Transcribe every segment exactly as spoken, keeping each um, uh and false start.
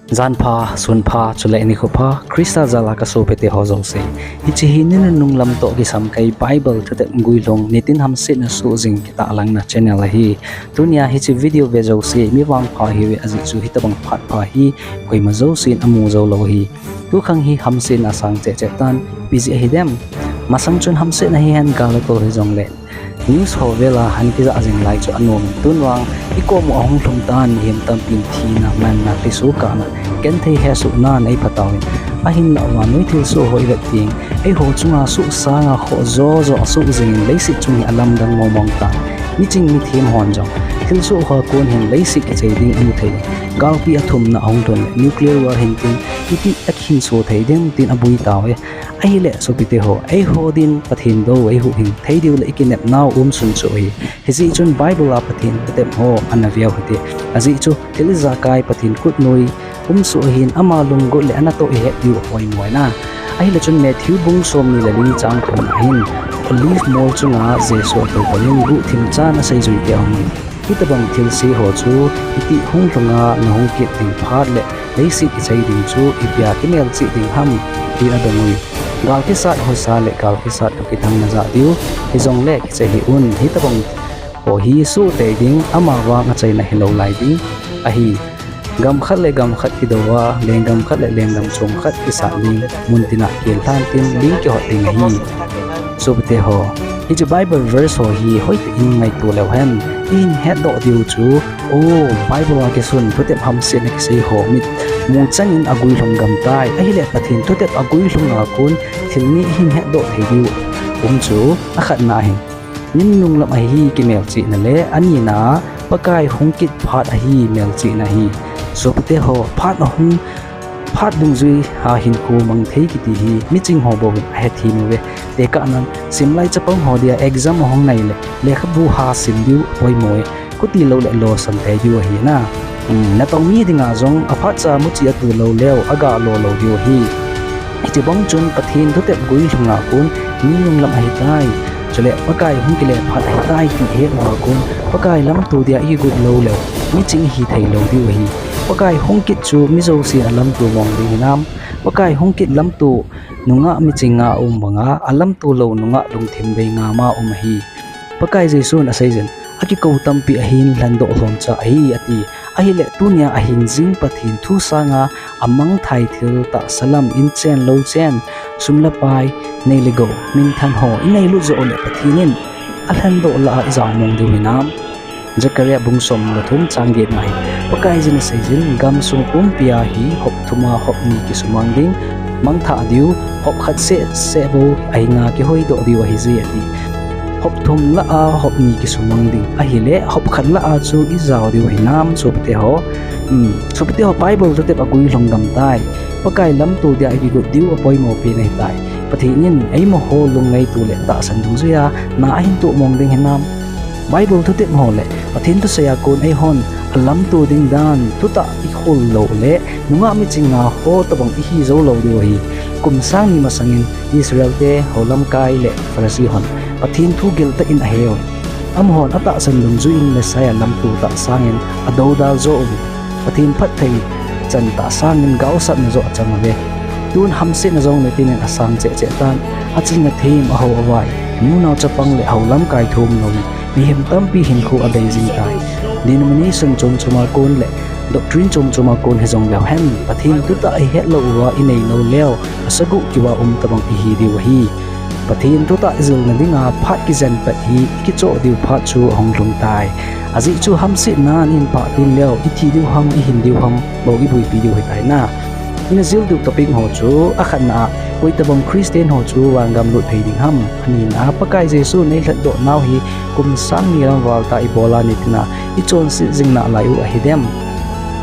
Janpha, sunpha, chule nikho pha, Christa jal a ka sopite ho jouse. Hiche hi ni nunung lam toh kisam kei Bible thutep guilhung nitin hamsetna soh jing kitahlangna channel ahi. Tunia hiche video ve jouse, mi vangpha ihiuve ajeh chu hitobang phat pha hi koima jousen amu jou lou ahi. Tukhang hi hamsetna asang cheh cheh tan, ipi jeh ahi dem. Masang chun hamsetna hihen gal le tol hijongle news ho vel a hin kijah jing lai chu anom in, tun vang i kom u ahung lhung tan, mihem tampin thina, manna, lhiso kahna, genthei hesohna nei pha tauvin. Ahinlah vannoi thilsoh ho i vet teng, eiho chunga soh sanga khoh jo jo asoh jingin leiset chung hi alamdang mong mong tan. Miching mithem hon jong thilsoh hoa kon hin leiset kichai ding amu thei. Galpi athumna ahung lhun le nuclear war hin tin, iti akhinso thei dem tin aboi tauve. Ahile sopite ho, eiho din Pathen dou eihuhhing thei diu le i kinepnau umsun chu ahi. Hijeh chun Bible a Pathen thutep ho ana veu hite. Ajeh chu thil ijakai Pathen khutnoi umsoh ahin, ama lunggot le anatoh ihet diu apoimo ahi. Ahile chun Matthew bung somni le li chang thumna ahin, Olive mol chunga Jesu atoupalin guhthim chan aseijui te aum in. Hitobang thilse ho chu itih hung lhunga nahung kit ding phat le leiset kichai ding chu ipia kimelchih ding ham, tin adong uvin. Gal kisat hosa le gal kisat toh kithang najah diu, hijongle kichai hih un, hitobang ho hi soh tei ding, amavang achaina hilou lai ding ahi. Gam khat le gam khat kidou a, lenggam khat le lenggam chom khat kisat ding, muntina kel lhan tin ling kihot ding ahi. Sopite ho, hiche Bible verse ho hi hoitah in ngaito leu hen, ihin hetdoh diu chu, o, Bible a kisun thutep hamsetna kisei ho mit mu changin aguilhung gam tai, ahile Pathen thutep aguilhunga kon thil ni ihin hetdoh thei diu um chu, akhatna ahin, ni nunung lam ahi kimelchihna le, anina Pakai hung kit phat ahi melchihna ahi. Sopite ho, phat ahung, phat dungjui a hinkho mang thei kiti hi miching ho bouvin ahethem uve. Tekahnan, simlai chapang ho dia exam ahung nai le lekhabu ha sim diu apoimo e. Khuti lou le losam thei diu ahi na. Natong mi dinga jong aphatcha muchi atu lou leu aga lo lou diu ahi. Hiche bang chun Pathen thutep guilhunga kon ni nunung lam ahitai, chule Pakai hung kile phat ahitai ti het uva kon Pakai lamto dia ikigot lou leu miching ihi thei lou diu ahi. Pakai hung kit chu mi jousen alamto mong ding hinam? Pakai hung kit lamto nungah miching nga aum banga alamto lou nungah lungthim bei ngama um ahi. Pakai Jesun aseijin, akikou tampi ahin lhendoh lhomcha ahi ati. Ahile tunia ahing jing Pathen thu sanga amangthai thil tahsa lam in chen lou chen, sum le pai, nei le gou, minthan ho inei lut joh le Pathen in alhendoh lah a ijao mong diu hinam? Zechariah bung somle thum chang getna hin Pakaiyin aseijin, gamsung pumpia hi hop thuma hop ni kisumang ding, mangthah diu, hop khat seh seh bou ahinga kihoidoh diu ahije ati. Hop thum lah a hop ni kisumang ding ahile hop khat lah a chu ijao diu hinam sopite ho? Sopite ho, Bible thutep aguilhung gam tai. Pakai lamto dia ikigot diu apoimo pen ahitai. Pathen in eimaho lungngaito le tahsan dungjuia na ahin toh mong ding hinam? Bible thutep ho le Pathen thusei a kon eihon alamto ding dan thutah ikhol lou le nungah miching nga ho tobang ihi jou lou diu ahi. Kum sang ni masangin Israel te, houlamkai le Pharisee hon Pathen thu geltah in aheu. Amahon atahsan dungjuiyin Messiah lamto tah sangin adoudal joh uvin, Pathen phatthei chan tah sangin gaosapna joh achang uve. Tun hamsetna jong nitin in asang cheh cheh tan, aching athem, ahou avai, nunao chapang le houlamkai thum louvin mihem tampi hinkho abei jing tai. Denomination chom choma kon le doctrine chom choma kon hijongleu hen, Pathen thutah ihet lou uva inei lou leu, asagoh keuva um tobang ihi diu ahi. Pathen thutah ijilna dinga phat kijen pet hi ikichoh diu phat chu ahung lhung tai. Ajeh chu hamsetnan ihin pah tin leu ithi diu ham, ihin diu ham bou iboipi diu ahitai na. Ina jil diu topic ho chu, akhatna a, koi tobang Christian ho chu vangam lut thei ding ham? Anina a, Pakai Jesu neilhatdoh nau hi kum sang ni lam val tah ibol a nitin a ichonset jing nalai u ahidem?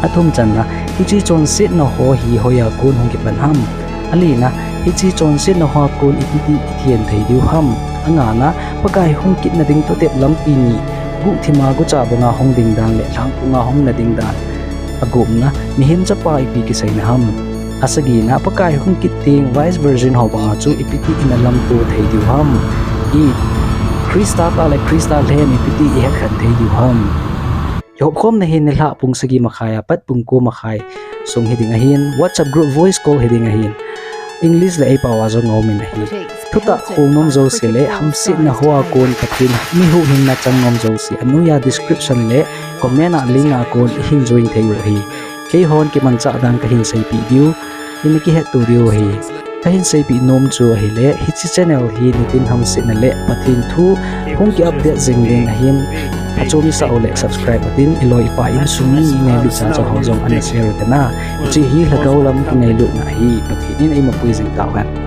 Athum channa, hiche chonsetna ho hi hoiya kon hung kipan ham? Alina, hiche chonsetna hoa kon ipi ti ithen thei diu ham? Angana, Pakai hung kitna ding thutep lampi ni, guhthima gucha banga hung ding dan le lhangphunga hung na ding dan. Agupna, mihem chapa ipi kiseina ham? Asagina, Pakai hung kit teng vice virgin ho banga chu ipi ti in alamto thei diu ham? I, Christa tah le Christa lhem ipi ti ihetkhen thei diu ham? Kihopkhomna hi nilhah pung sagi makhai a pat pung ko makhai sung hiding ahin, WhatsApp group voice call hiding ahin. English le eipao a jong aumin ahi. Thutah khol nom jouse le hamsetna hoa kon Pathen mi huhhingna chang nom jouse anoiya description le comment a link a kon ihin join thei u ahi. Keihon kimanchah dan kahin seipeh diu, ina kihetto diu ahi. Kahin seipeh nom chu ahile, hiche channel hi nitin hamsetna le Pathen thu hung ki update jing ding ahin, achom isah u le subscribe utin, iloi ipai insung mi ingailut chacha ho jong ana share u tin a. Hiche hi lhagao lam kingailutna ahi, Pathen in eimapui jing tauhen.